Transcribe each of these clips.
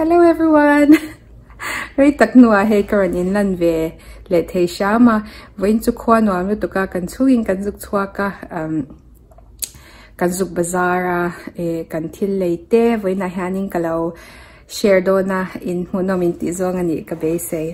Hello everyone! Rei tak hnuah hei ka rawn inlan ve leh thei hram a, vawiin chu khua nuam lutuk a, kan chhungin kan zuk chhuak a, umm kan zuk bazar a, eh kan thil lei te vawiinah hianin ka lo share dawn a, in hmuhnawm intih zawng a nih ka beisei.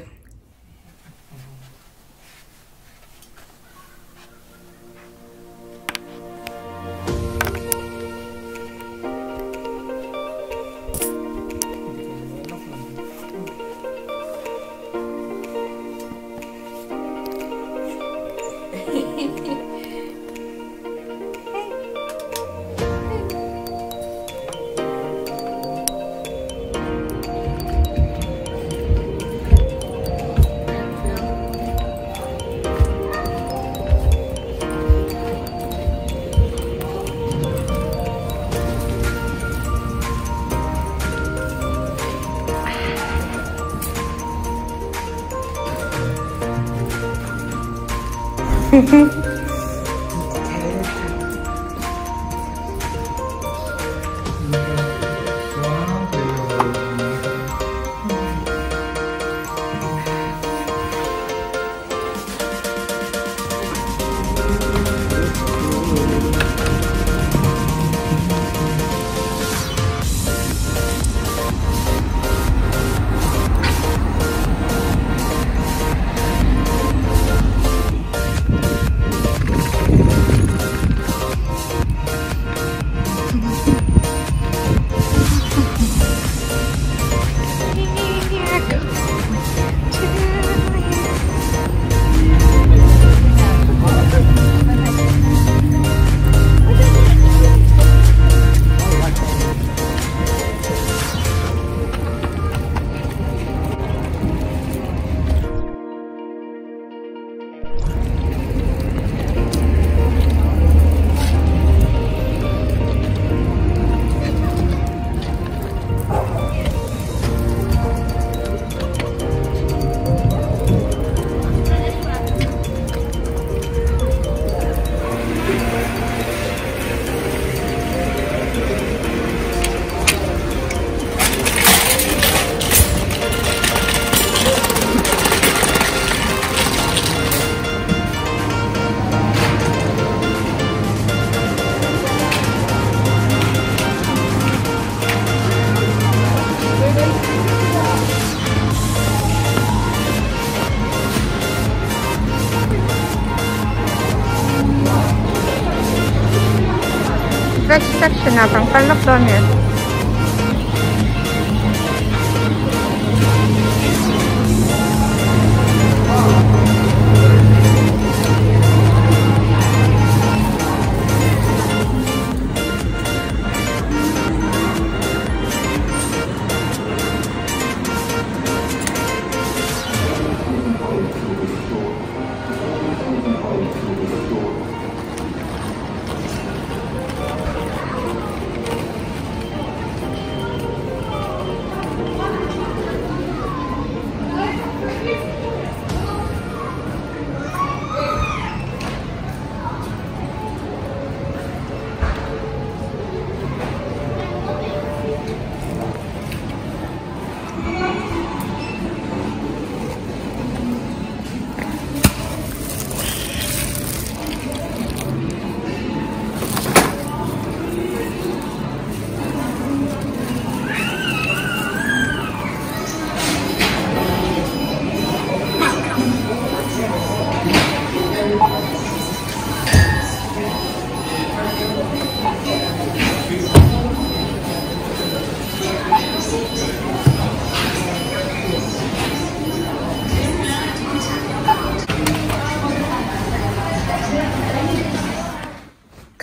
Veg section ah kan kal lawk dawn a ni.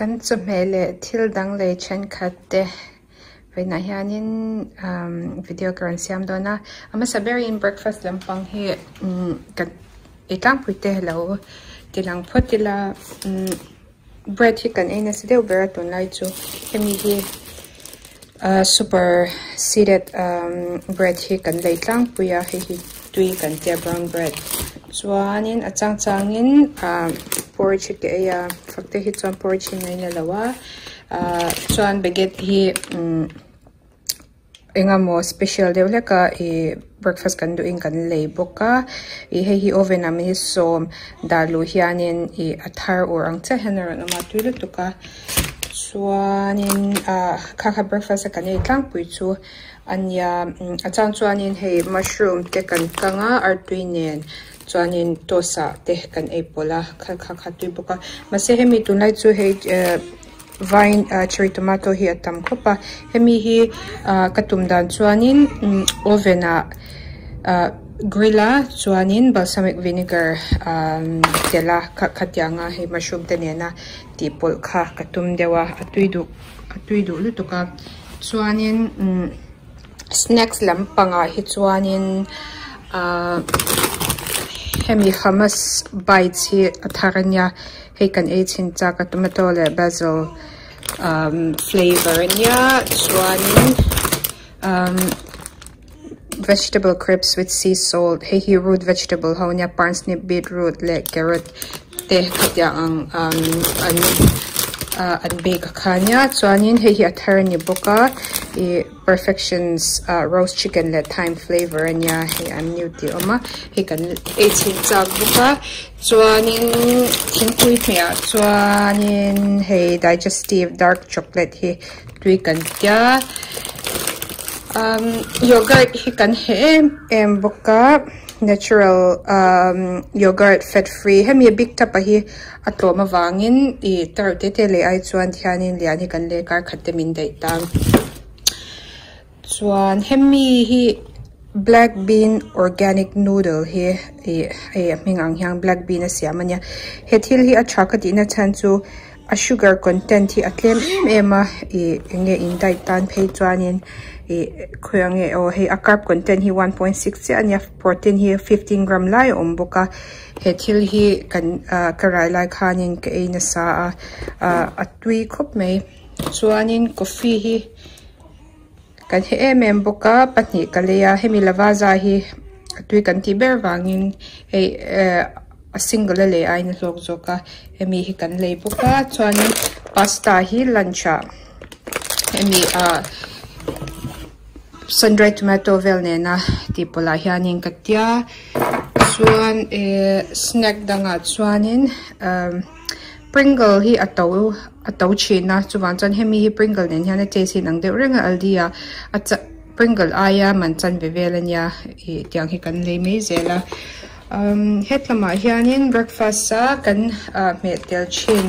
Kan chawhmeh leh thil dang lei thenkhat te vawiinah hianin umm video ka rawn siam dawn a a hmasa berin breakfast lampang hi umm ka ei tlangpui te lo ti lang phawt ila umm bread hi kan ei nasa deuh ber a tunlai chu hemi hi ahh super seeded umm bread hi kan lei tlangpui a hei hi tui kan tia brown bread chuanin a chang changin ahh porridge hi ka ei a fak te hi chuan porridge hi ngaina lo a ahh chuan baguette hi umm. Engemaw special deuh hlek a ih breakfast kan duhin kan lei bawk a ih hei hi oven ah minute sawm dah luh hianin ih a thar ur ang chiah hian a rawn awm a tui lutuk a chuanin ah kha kha breakfast a kan ei tlangpui chu a nia a chang chuanin hei mushroom te kan kang a artui nen chuanin toast ah te kan ei pawlh a kha kha kha tui bawk a mahse hemi tunlai chu hei ehh. Vine ah cherry tomato hi a tam khawp a hemi hi ah ka tum dan chuanin oven ah ah grill a chuanin balsamic vinegar ah telh a khatianga hei mushroom te nena tih pawlh kha ka tum deuh a a tui duh a tui duh lutuk a chuanin umm snacks lampangah hi chuanin ah hemi hummus bites hi a thar ania. Hei kan ei chhin chak a tomato leh basil umm flavour ania chuanin umm vegetable crisps with sea salt hei hi root vegetable ho ania parsnip beetroot leh carrot te khatiang ang umm an ah an bake a kha ania chuanin hei hi a thar a ni bawk a ih perfections ah roast chicken leh thyme flavour ania hei an new tih a awm a hei kan ei chhin chak bawk a. Chuanin thingpui hmeh ah chuanin hei digestive dark chocolate hi tui kan tia umm yogurt hi kan heh em em bawk a natural umm yogurt fat free hemi a big tap a hi a tlawm avangin ih tereuh te te leh ai chuan thianin lian hi kan leh kar khat te min daih ta. Chuan hemi hi black bean organic noodle hi ih hei a hming ang hian black bean a siam a nia he thil hi a tha ka tihna chhan chu a sugar content hi a tlem em em a ih eng nge in diet tan phei chuanin ih khawi ang nge aw hei a carb content hi 1.6 chiah a nia protein hi 15 gram lai a awm bawk a he thil hi kan ah ka rai lai khanin ka ei nasa a ah a tui khawp mai chuanin coffee hi. Kan hre em em bawk a pahnih ka lei a hemi lavaza hi a tui kan tih ber vangin hei eh a single a lei aiin a hlawk zawk a hemi hi kan lei bawk a chuanin pasta hi lunch ah hemi ah sun dried tomato vel nena tih pawlh ah hianin ka tia chuan eh snack dangah chuanin umm. Pringle hi a to a to thin a chuvang chuan hemi hi Pringle nen hian a taste hi inang deuh reng a Aldi ah a cha Pringle aia man chanve vel ania ih tiang hi kan lei mai zel a umm hetlamah hianin breakfast a kan ah hmeh tel thin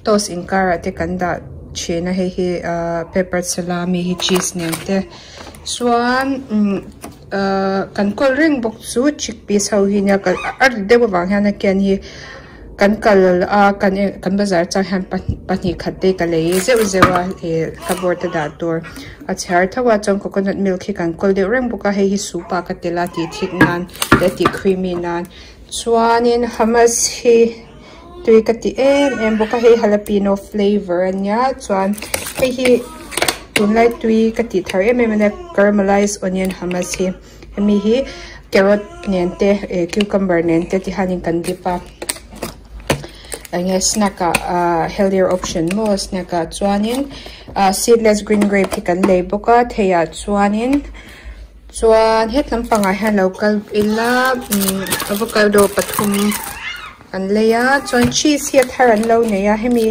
toast inkarah te kan dah thin a hei hi ah pepper salami hi cheese nen te chuan umm ah kan kawl reng bawk chu chickpeas ho hi nia a rit deuh avang hian a ken hi. Kan kal a kan kan bazar chang hian pahnih khat te ka lei zeuh zeuh a ih cupboard a dah tur a chhiar tho a chuan coconut milk hi kan kawl deuh reng bawk a hei hi soup ah ka tel a tih thik nan leh tih creamy nan chuanin hummus hi tui ka ti em em bawk a hei jalapeno flavour ania chuan hei hi tunlai tui ka tih thar em em ania caramelized onion hummus hi. Hemi hi carrot nen te eh cucumber nen te ti hianin kan dip a enge snack ah ah healthier option maw snack ah chuanin ah seedless green grape hi kan lei bawk a thei ah chuanin chuan het lampangah hian lo kal ila umm avocado pathum. An lei a chuan cheese hi a thar an lo nei a hemi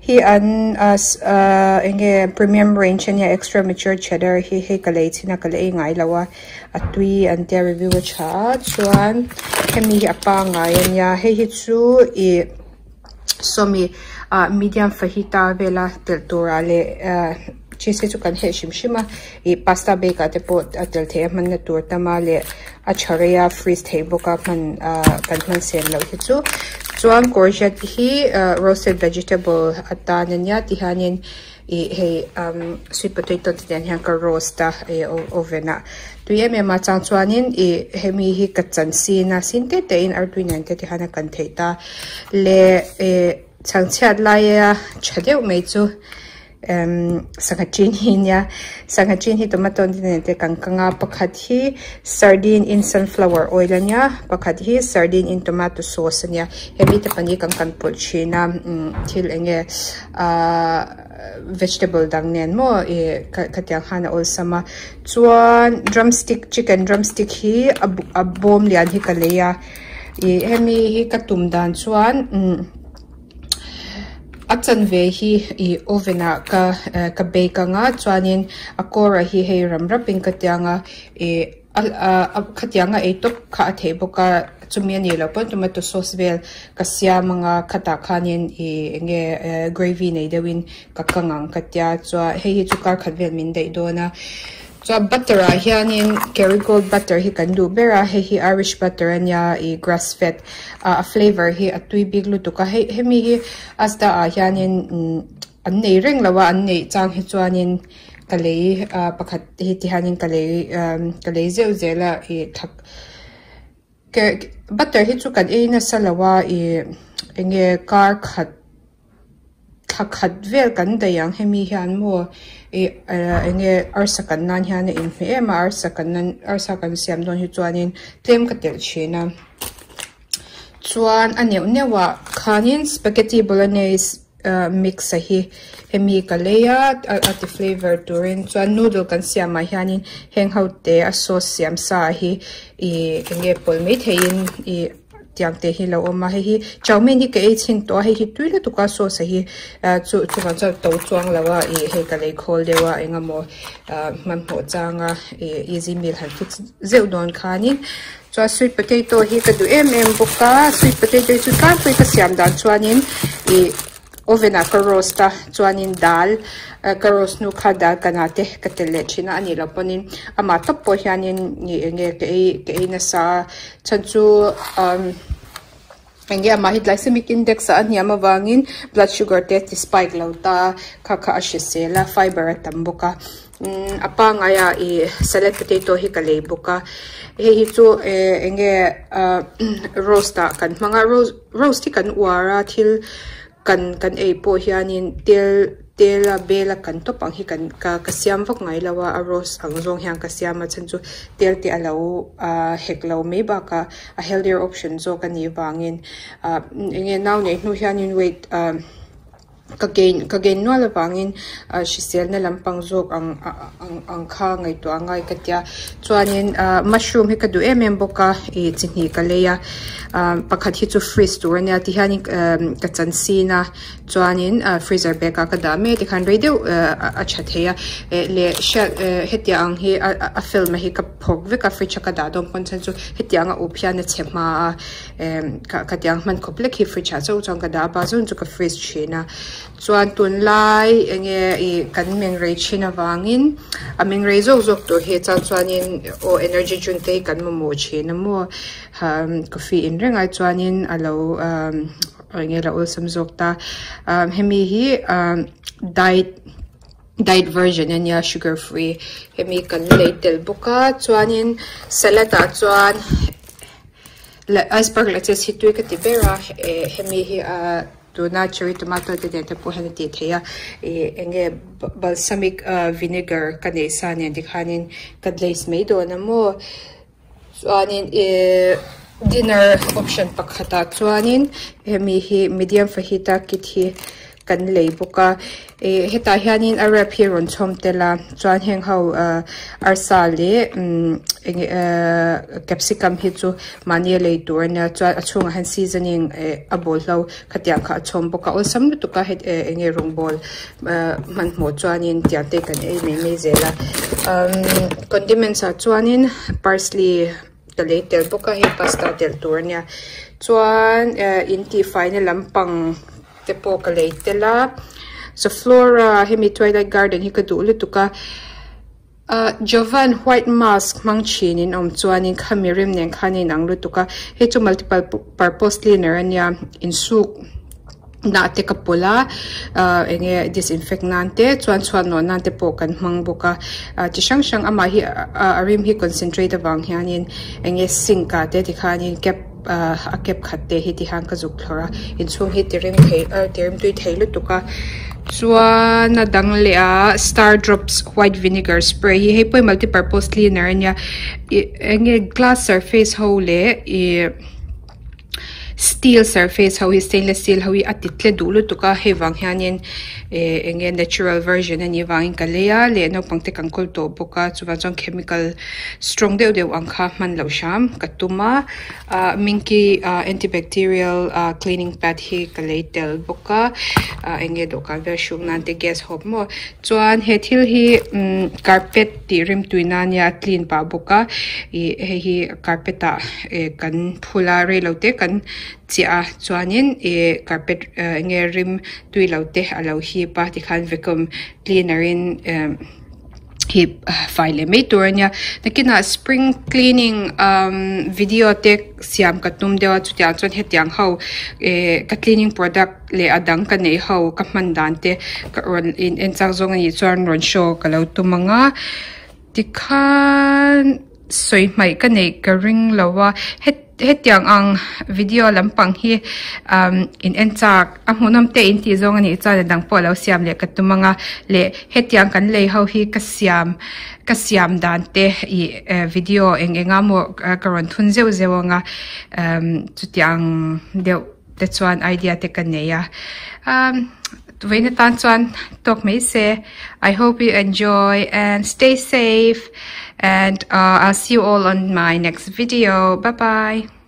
hi an ahh eng nge premium range ania extra mature cheddar hi hei ka lei chin a ka la ei ngai lo a a tui an tia review a tha a chuan hemi hi a pangai ania hei hi chu ih sawmi ah medium fajita vela telh turah leh ah cheese hi chu kan heh hrim hrim a ih pasta bake ah te pawh a tel theih a hmanna tur tam a leh a tha rei a freeze theih bawk a hman ah kan hman sen loh hi chu chuan courgette hi ah roasted vegetable atan ania ti hianin ih hei umm sweet potato te nen hian ka roast a ih oven ah tui em em a chang chuanin ih hemi hi ka chan sin a sin te te in artui nen te ti hian a kan theih ta leh ih chhangchhiat laia tha deuh mai chu. Emm sangha chin hi nia sangha chin hi tomato te nen te kan kang a pakhat hi sardine in sunflower oil ania pakhat hi sardine in tomato sauce ania hemi te pahnih kan kan pawlh thin a umm thil eng nge ahh. vegetable dang nen maw ih khatiang khan a awlsam a chuan drumstick chicken drumstick hi a a bawm lian hi ka lei a ih hemi hi ka tum dan chuan umm a chanve hi ih oven ah ka ka bake anga chuanin a kawr ah hi hei ram rapin ka tiang a ih a khatiang a ei tawp kha a theih bawk a chumi a nih loh pawn tomato sauce vel ka siam anga khatah khanin ih eng nge gravy nei deuhin ka kang ang ka tia chuan hei hi chu kar khat vel min daih dawn a chuan butter ah hianin kerrygold butter hi kan duh ber a hei hi irish butter a nia ih grass fed ah a flavour hi a tui bik lutuk a hei hemi hi asda ah hianin umm an nei reng lo a an neih chang hi chuanin ka lei ah pakhat hi ti hianin ka lei ka lei zeuh zel a ih thak butter hi chu kan ei nasa lo a ih eng nge kar khat thla khat vel kan daih ang hemi hian maw ih eng nge arsa kan nan hian a inhmeh em a arsa kan nan arsa kan siam dawn hi chuanin tlem ka telh thin a chuan a neuh neuh ah khanin spaghetti bolognese mix a hi hemi ka lei a a ti flavour turin chuan noodle kan siam ah hianin heng ho te a sauce siam sa hi ih eng nge pawlh mai theihin ih tiang te hi a lo awm a hei hi chowmein hi ka ei chhin tawh a hei hi tui lutuk a sauce a hi ah chu chuvang chuan to chuang lo a ih hei ka lei khawl deuh a eng emaw ah hmanhmawh changa ih easy meal han fix zeuh dawn khanin chuan sweet potato hi ka duh em em bawk a sweet potato hi chu tlangpui ka siam dan chuanin ih oven ah ka roast a chuanin dal ka roast hnu khan dal kanah te ka telh leh thin a anih loh pawhin amah tawp pawh hianin ih eng nge ka ei ka ei nasa a chhan chu umm eng nge amah hi glycemic index ah a hniam avangin blood sugar te a ti spike lo ta a kha kha a hrisel a fiber a tam bawk a umm a pangngai ah ih salad potato hi ka lei bawk a hei hi chu eh eng nge ah roast ah kan hmang a roast hi kan uar a thil kan kan ei pawh hianin tel tel a bel a kan tawp ang hi kan ka ka siam vak ngai lo a a roast ang zawng hian ka siam a chhan chu tel te a lo ah hek lo mai bakah a healthier option zawk a nih vangin ah eng nge nau neih hnu hianin weight ah. Ka gain ka gain nual avangin ah hriselna lampang zawk ang ang ang kha ngaihtuah a ngai ka tia chuanin ah mushroom hi ka duh em em bawk a ih chi hnih ka lei a ah pakhat hi chu freeze tur ania tihianin emm ka chan sin a chuanin ah freezer bag ah ka dah mek tikhan rei deuh a tha thei a eh leh hriat eh hetiang ang hi a a film a hi ka phawk vek a fridge a ka dah dawn pawn chhan chu hetiang a up hian a chhe hma a. Emm ka ka tiang hman khawp lek hi fridge ah chauh chuan ka dah a bahzun chu ka freeze thin a chuan tunlai eng nge ih kan meng rei thin avangin a meng rei zawk zawk tur hi chuan chuanin aw energy drink te hi kan mamawh thin a maw umm coffee in reng ai chuanin a lo umm eng nge a lo awlsam zawk ta umm hemi hi umm diet diet version ania sugar free hemi kan lei tel bawk a chuanin salad ah chuan. Iceberg lettuce hi tui ka ti ber a eh hemi hi ah tuna cherry tomato te nen te pawh hian a tih theih a ih eng nge balsamic vinegar ka neih sa nen tikhanin ka glaze mai dawn a maw chuanin ih dinner option pakhatah chuanin hemi hi medium fajita kit hi. Kan lei bawk a ih hetah hianin a wrap hi a rawn chhawm tel a chuan heng ho ah arsa leh umm enge ahh capsicum hi chu mahni a lei tur ania chuan a chhungah hian seasoning eh a bawlhlo khatiang kha a chhawm bawk a awlsam lutuk a het eh enge rawngbawl ah hmanhmawh chuanin tiang te kan ei mai mai zel a umm condiments ah chuanin parsley ka lei tel bawk a hei pasta telh tur ania chuan eh in tihfaina lampang. Te pawh ka lei tel a Zoflora hemi twilight garden hi ka duh lutuk a ah Jovan white mask hmang thin in awm chuanin khami rim nen khan a inang lutuk a hei chu multiple purpose cleaner ania insuk nah te ka pawlh a ah eng nge disinfect nan te chuan chhuat nawh nan te pawh kan hmang bawk a ah chi hrang hrang amah hi a rim hi concentrate avang hianin eng nge sink ah te tikhanin cap. A cap khat te hi ti hian ka zuk thlawrh a inchhung hi ti rim thei ah ti rim tui thei lutuk a chuan a dang leh ah star drops white vinegar spray hi hei pawh hi multi purpose cleaner ania ih eng nge glass surface ho leh ih. Steel surface ho hi stainless steel ho hi a ti tle duh lutuk a hei vang hianin eh eng nge natural version a nih avangin ka lei a leh naupang te kan kawl tawh bawk a chuvang chuan chemical strong deuh deuh ang kha hman loh hram ka tum a ah minky ah anti bacterial ah cleaning pad hi ka lei tel bawk a ah eng nge dawhkan vel hruk nan te gas hawp maw chuan he thil hi umm carpet tih rimtui nan nia a clean pah bawk a ih hei hi carpet ah eh kan phul a reilo te kan chiah a chuanin ih carpet ah eng nge rim tui lo te a lo hip a tikhan vacuum cleaner in eh hip fai leh mai tur a nia nakinah spring cleaning umm video te siam ka tum deuh a chutiang chuan hetiang ho eh ka cleaning product leh a dang ka neih ho ka hman dan te ka rawn in en chak zawng a nih chuan rawn show ka lo tum ang a tikhan sawi hmaih ka neih ka ring lo a hetiang ang video lampang hi umm in en chak a hmuhnawm te in tih zawng a nih chuan a dang pawh lo siam leh ka tum ang a leh hetiang kan lei ho hi ka siam ka siam dan te ih video eng eng a maw ka rawn thun zeuh zeuh ang a umm chutiang deuh te chuan idea te ka nei a umm vawiin atan chuan tawk mai se I hope you enjoy and stay safe and ahh I'll see you all on my next video bye bye.